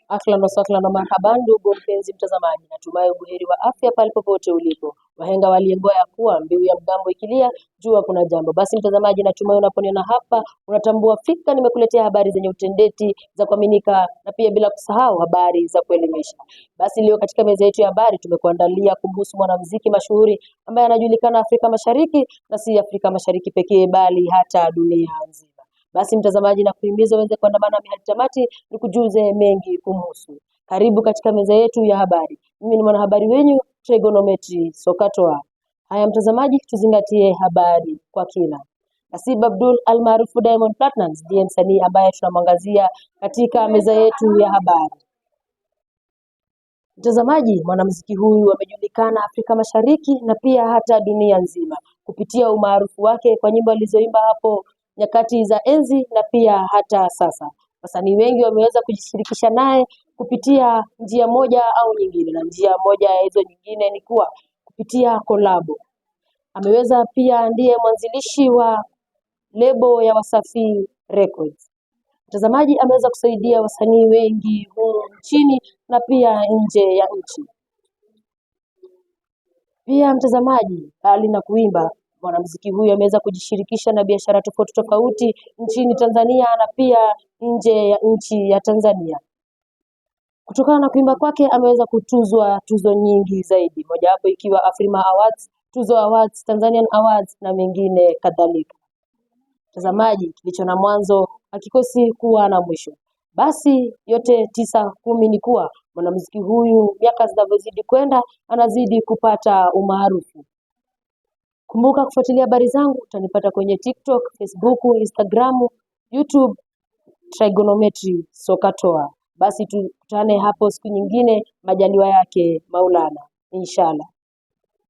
Ahlan wasahlan na marhaban, ndugu mpenzi mtazamaji, natumai ubuheri wa afya pale popote ulipo. Wahenga waliambiwa ya kuwa mbiu ya mgambo ikilia, jua kuna jambo. Basi mtazamaji, natumai unaponiona hapa unatambua fika nimekuletea habari zenye utendeti za kuaminika na pia bila kusahau habari za kuelimisha. Basi leo katika meza yetu ya habari tumekuandalia kumhusu mwanamuziki mashuhuri ambaye anajulikana Afrika Mashariki na si Afrika Mashariki pekee bali hata dunia nzima. Basi mtazamaji, nakuhimiza uweze kuandamana nami hadi tamati nikujuze mengi kumhusu. Karibu katika meza yetu ya habari. Mimi ni mwanahabari wenyu Trigonometry Sokatoa. Haya mtazamaji, tuzingatie habari kwa kina. Nasib Abdul almaarufu Diamond Platnumz ndiye msanii ambaye tunamwangazia katika meza yetu ya habari. Mtazamaji, mwanamuziki huyu amejulikana Afrika Mashariki na pia hata dunia nzima kupitia umaarufu wake kwa nyimbo alizoimba hapo nyakati za enzi na pia hata sasa. Wasanii wengi wameweza kujishirikisha naye kupitia njia moja au nyingine, na njia moja ya hizo nyingine ni kuwa kupitia kolabo. Ameweza pia, ndiye mwanzilishi wa lebo ya Wasafi Records. Mtazamaji, ameweza kusaidia wasanii wengi humu nchini na pia nje ya nchi. Pia mtazamaji, mbali na kuimba, mwanamuziki huyu ameweza kujishirikisha na biashara tofauti tofauti nchini Tanzania na pia nje ya nchi ya Tanzania. Kutokana na kuimba kwake ameweza kutuzwa tuzo nyingi zaidi, mojawapo ikiwa Afrima Awards, Tuzo Awards, Tanzanian Awards na mengine kadhalika. Mtazamaji, kilicho na mwanzo hakikosi kuwa na mwisho. Basi yote tisa kumi ni kuwa mwanamuziki huyu miaka zinavyozidi kwenda anazidi kupata umaarufu. Kumbuka kufuatilia habari zangu, utanipata kwenye TikTok, Facebook, Instagram, YouTube Trigonometry Sokatoa. Basi tukutane hapo siku nyingine, majaliwa yake Maulana, inshallah.